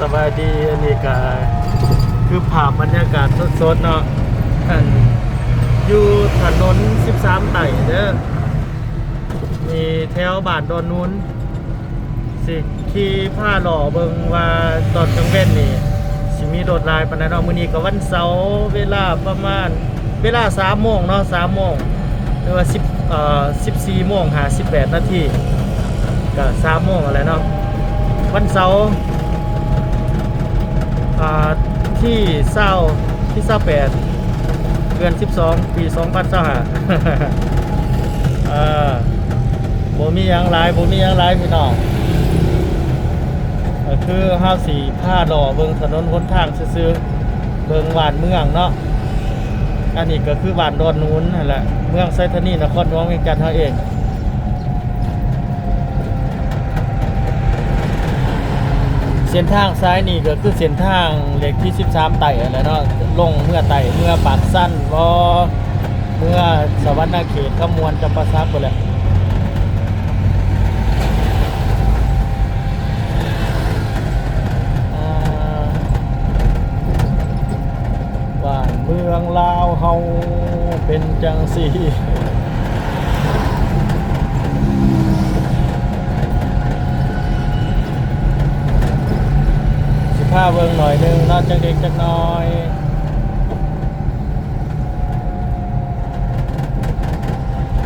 ສະບາຍດີ ອັນນີ້ກະຄືພາບບັນຍາກາດສົດໆເນາະ ອັນ ຢູ່ຖະໜົນສິບສາມໃຕ້ເດີ ນີ້ແຖວບ້ານດອນນູນ ຊິຂີ່ພາເລາະເບິ່ງວ່າຕອນກາງເວັນນີ້ຊິມີລົດຫຼາຍປານໃດເນາະ. ມື້ນີ້ກະວັນເສົາ ເວລາປະມານ ເວລາສາມໂມງເນາະ ສາມໂມງ ຫຼືວ່າສິບ ເອີ ສິບສີ່ໂມງຫ້າສິບແປດນາທີ ກະສາມໂມງຫັ້ນແຫຼະເນາະ ວັນເສົາ ອ່າ ທີຊາວ ທີຊາວແປດ ເດືອນສິບສອງ ປີສອງພັນຊາວຫ້າ ເອີ ບໍ່ມີຫຍັງຫຼາຍ ບໍ່ມີຫຍັງຫຼາຍພີ່ນ້ອງ ກະຄືເຮົາຊິພາເລາະເບິ່ງຖະໜົນຫົນທາງຊື່ໆ ເບິ່ງບ້ານເມືອງເນາະ. ອັນນີ້ກະຄືບ້ານດອນນູນຫັ້ນແຫຼະ ເມືອງໄຊທານີ ນະຄອນຫຼວງວຽງຈັນເຮົາເອງ. ເສັ້ນທາງສາຍນີ້ກະຄືເສັ້ນທາງເລກທີສິບສາມໃຕ້ຫັ້ນແຫຼະເນາະ ລົງເມືອໃຕ້ ເມືອປາກຊັນບໍ ເມືອສະຫວັນນະເຂດ ຄຳມ່ວນ ຈຳປາສັກພຸ້ນແຫຼະ. ອ່າ ບ້ານເມືອງລາວເຮົາເປັນຈັ່ງຊີ້ ຊິພາເບິ່ງໜ້ອຍໜຶ່ງເນາະ ຈັກເລັກຈັກນ້ອຍ.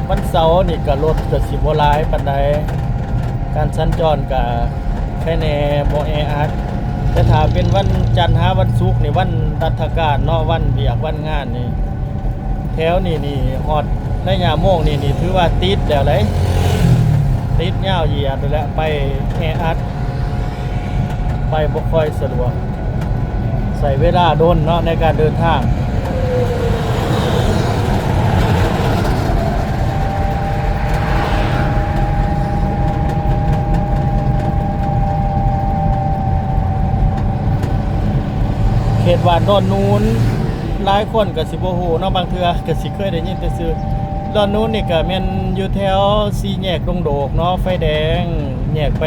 ວັນເສົານີ້ກະລົດກະຊິບໍ່ຫຼາຍປານໃດ ການສັນຈອນກະ ແຄ່ແນ່ ບໍ່ແອອັດ ແຕ່ຖ້າເປັນວັນຈັນຫາວັນສຸກນີ້ ວັນລັດຖະການເນາະ ວັນວຽກວັນງານນີ້ ແຖວນີ້ນີ້ ຮອດໄລຍະໂມງນີ້ນີ້ ຖືວ່າຕິດແລ້ວເດ້ ຕິດຍາວຢຽດແລ້ວ ໄປແອອັດ ໄປບໍ່ຄ່ອຍສະດວກ ໃຊ້ເວລາດົນເນາະໃນການເດີນທາງ. ເຂດບ້ານດອນນູນ ຫຼາຍຄົນກະຊິບໍ່ຮູ້ເນາະ ບາງເທື່ອກະຊິເຄີຍໄດ້ຍິນແຕ່ຊື່. ດອນນູນນີ້ກະແມ່ນຢູ່ແຖວສີ່ແຍກດົງໂດກເນາະ ໄຟແດງ ແຍກໄປ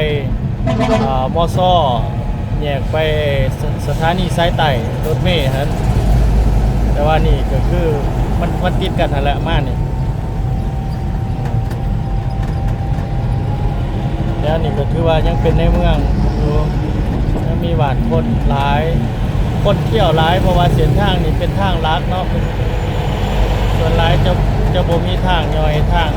ເອີ ມຊ ແຍກໄປ ສະ ສະຖານີສາຍໃຕ້ລົດເມຫັ້ນ ແຕ່ວ່ານີ້ກະຄືມັນ ມັນຕິດກັນຫັ້ນແຫຼະ ມານີ້ ແຖວນີ້ກະຖືວ່າຍັງເປັນໃນເມືອງຢູ່ ຍັງມີບ້ານຄົນຫຼາຍ ຄົນທ່ຽວຫຼາຍ ເພາະວ່າເສັ້ນທາງນີ້ເປັນທາງຫຼັກເນາະ ເປັນ ສ່ວນຫຼາຍຈະ ຈະບໍ່ມີທາງຍ່ອຍທາງ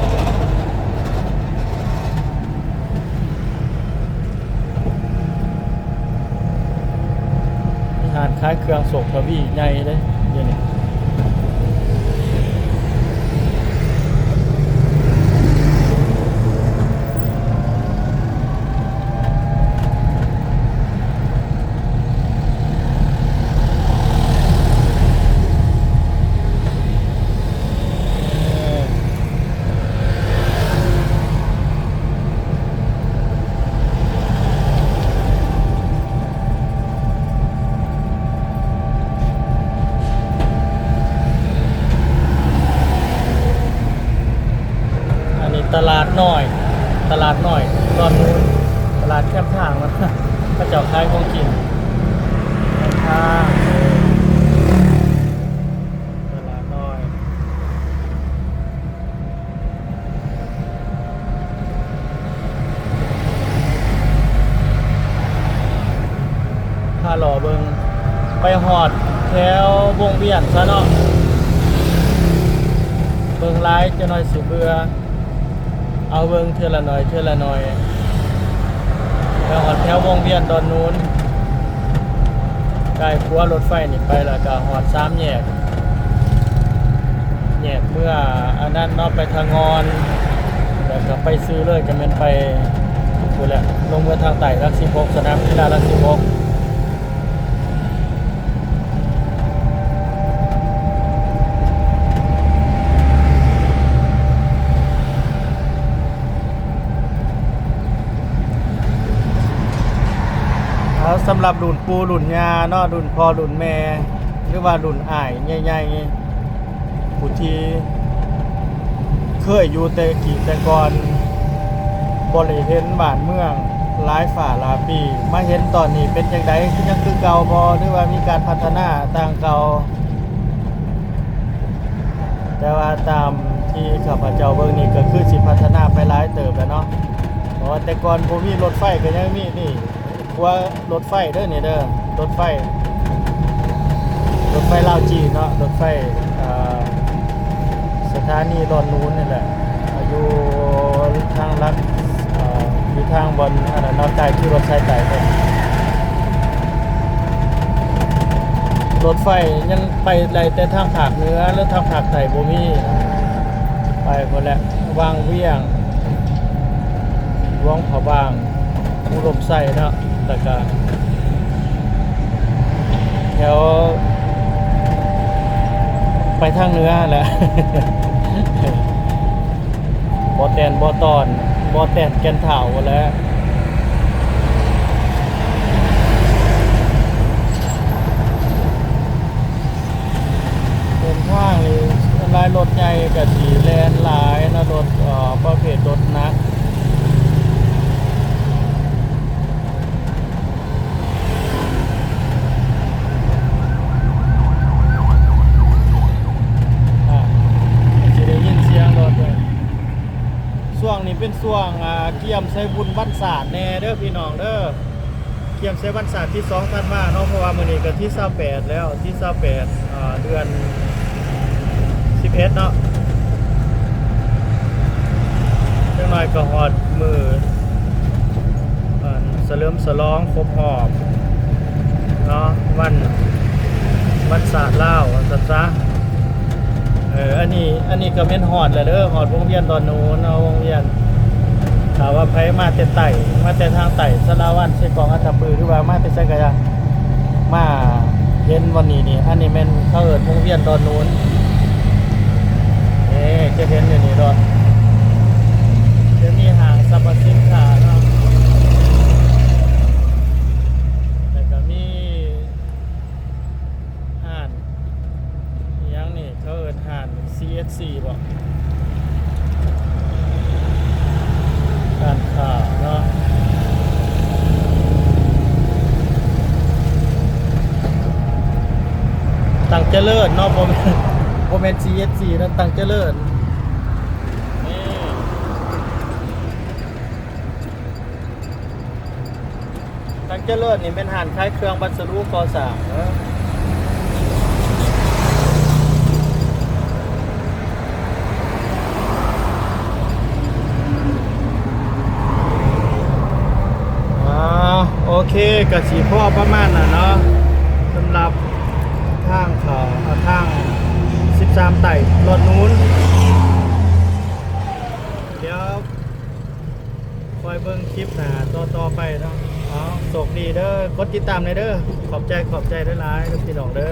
ມີຮ້ານຂາຍເຄື່ອງໂຊກທະວີໃຫຍ່ເດ້ ດຽວນີ້. ອັນນີ້ຕະຫຼາດນ້ອຍ ຕະຫຼາດນ້ອຍດອນນູນ ຕະຫຼາດແຄມທາງ ເຂົາເຈົ້າຂາຍຂອງກິນ ແຄມທາງ ຕະຫຼາດນ້ອຍ. ພາເລາະເບິ່ງ ໄປຮອດແຖວວົງວຽນຊະເນາະ ເບິ່ງຫຼາຍຈັກໜ້ອຍຊິເບື່ອ ເອົາເບິ່ງເທື່ອລະໜ້ອຍ ເທື່ອລະໜ້ອຍ ໄປຮອດແຖວວົງວຽນດອນນູນ ກາຍຂົວລົດໄຟນີ້ໄປແລ້ວກະຮອດສາມແຍກ ແຍກເມືອອັນນັ້ນເນາະ ໄປທາງອນ ແລ້ວກະໄປຊື່ເລີຍ ກະແມ່ນໄປພຸ້ນແຫຼະ ລົງເມືອທາງໃຕ້ຫຼັກສິບຫົກ ສະໜາມກິລາຫຼັກສິບຫົກ. ເອົາ ສຳລັບລຸ້ນປູ່ລຸ້ນຍ່າເນາະ ລຸ້ນພໍ່ລຸ້ນແມ່ ຫຼືວ່າລຸ້ນອ້າຍໃຫຍ່ໆ ຜູ້ທີ່ເຄີຍຢູ່ແຕ່ກີ້ແຕ່ກ່ອນ ບໍ່ໄດ້ເຫັນບ້ານເມືອງ ຫຼາຍຝ້າຫຼາຍປີ ມາເຫັນຕອນນີ້ເປັນຈັ່ງໃດ? ຄື ຍັງຄືເກົ່າບໍ່ ຫຼືວ່າມີການພັດທະນາຕ່າງເກົ່າ? ແຕ່ວ່າຕາມທີ່ຂ້າພະເຈົ້າເບິ່ງນີ້ ກໍຄືຊິພັດທະນາໄປຫຼາຍເຕີບແລ້ວເນາະ ເພາະວ່າແຕ່ກ່ອນບໍ່ມີລົດໄຟ ກໍຍັງມີນີ້ ຂົວລົດໄຟເດີນີ້ເດີ ລົດໄຟ ລົດໄຟລາວຈີນເນາະ ລົດໄຟ ເອີ ສະຖານີດອນນູນນີ້ແຫຼະ ຢູ່ທາງຫຼັກ ເອີ ຢູ່ທາງບ່ອນອັນນັ້ນເນາະ ໃຕ້ຂີ່ລົດສາຍໃຕ້ໄປ ລົດໄຟຍັງໄປໄດ້ແຕ່ທາງພາກເໜືອ ຫຼືທາງພາກໃຕ້ບໍ່ມີ ໄປພຸ້ນແຫຼະ ວັງວຽງ ຫຼວງພະບາງ ອຸດົມໄຊເນາະ ແລ້ວກະແຖວໄປທາງເໜືອຫັ້ນແຫຼະ ບໍ່ແຕ່ນ ບໍ່ຕອນ ບໍ່ແຕ່ນ ແກ່ນທ້າວຫັ້ນແຫຼະ. ເສັ້ນທາງນີ້ສ່ວນຫຼາຍລົດໃຫຍ່ກໍຊິແລ່ນຫຼາຍເນາະ ລົດ ເອີ ປະເພດລົດໜັກ ອ່າ ຊິໄດ້ຍິນສຽງລົດເລີຍ. ຊ່ວງນີ້ເປັນຊ່ວງ ອ່າ ກຽມໃສ່ບຸນວັນຊາດແດ່ເດີພີ່ນ້ອງເດີ. ກຽມໃສ່ວັນຊາດທີສອງທັນວາເນາະ ເພາະວ່າມື້ນີ້ກໍທີຊາວແປດແລ້ວ ທີຊາວແປດ ອ່າ ເດືອນສິບເອັດເນາະ ຈັກໜ້ອຍກໍຮອດມື້ ອັນ ສະເຫຼີມສະຫຼອງຄົບຮອບເນາະ ວັນ ວັນຊາດລາວວ່າຊັ້ນຊະ. ເອີ ອັນນີ້ ອັນນີ້ກໍແມ່ນຮອດແລ້ວເດີ ຮອດວົງວຽນດອນນູນເນາະ ວົງວຽນ ຖ້າວ່າໃຜມາແຕ່ໃຕ້ ມາແຕ່ທາງໃຕ້ ສາລາວັນ ເຊກອງ ອັດຕະປື ຫຼືວ່າມາແຕ່ໃສກໍຢ່າ ມາເຫັນບ່ອນນີ້ນີ້ ອັນນີ້ແມ່ນເຂົາເອີ້ນວົງວຽນດອນນູນ ເອີ ຈະເຫັນຢູ່ນີ້ເນາະ ຈະມີຫ້າງສັບພະສິນຄ້າເນາະ ແລ້ວກໍມີ ຮ້ານອີ່ຫຍັງນີ້ ເຂົາເອີ້ນຮ້ານ ຊີເອັດຊີ ບໍ? ຮ້ານຄ້າເນາະ ຕັງຈະເລີນເນາະ ບໍ່ແມ່ນ ບໍ່ແມ່ນ ຊີເອັດຊີ ເນາະ ຕັງຈະເລີນ ນີ້. ທາງຈະເລີນນີ້ແມ່ນຮ້ານຂາຍເຄື່ອງວັດສະດຸກໍ່ສ້າງເດີ. ອ່າ ໂອເຄ ກະຊິພໍປະມານນັ້ນເນາະ ສຳລັບທາງເຂົ້າ ທາງສິບສາມໃຕ້ ດອນນູນ. ດຽວ ຄອຍເບິ່ງຄລິບໜ້າຕໍ່ໆໄປເນາະ. ເອົາ ໂຊກດີເດີ ກົດຕິດຕາມແດ່ເດີ. ຂອບໃຈ ຂອບໃຈຫຼາຍໆເດີພີ່ນ້ອງເດີ.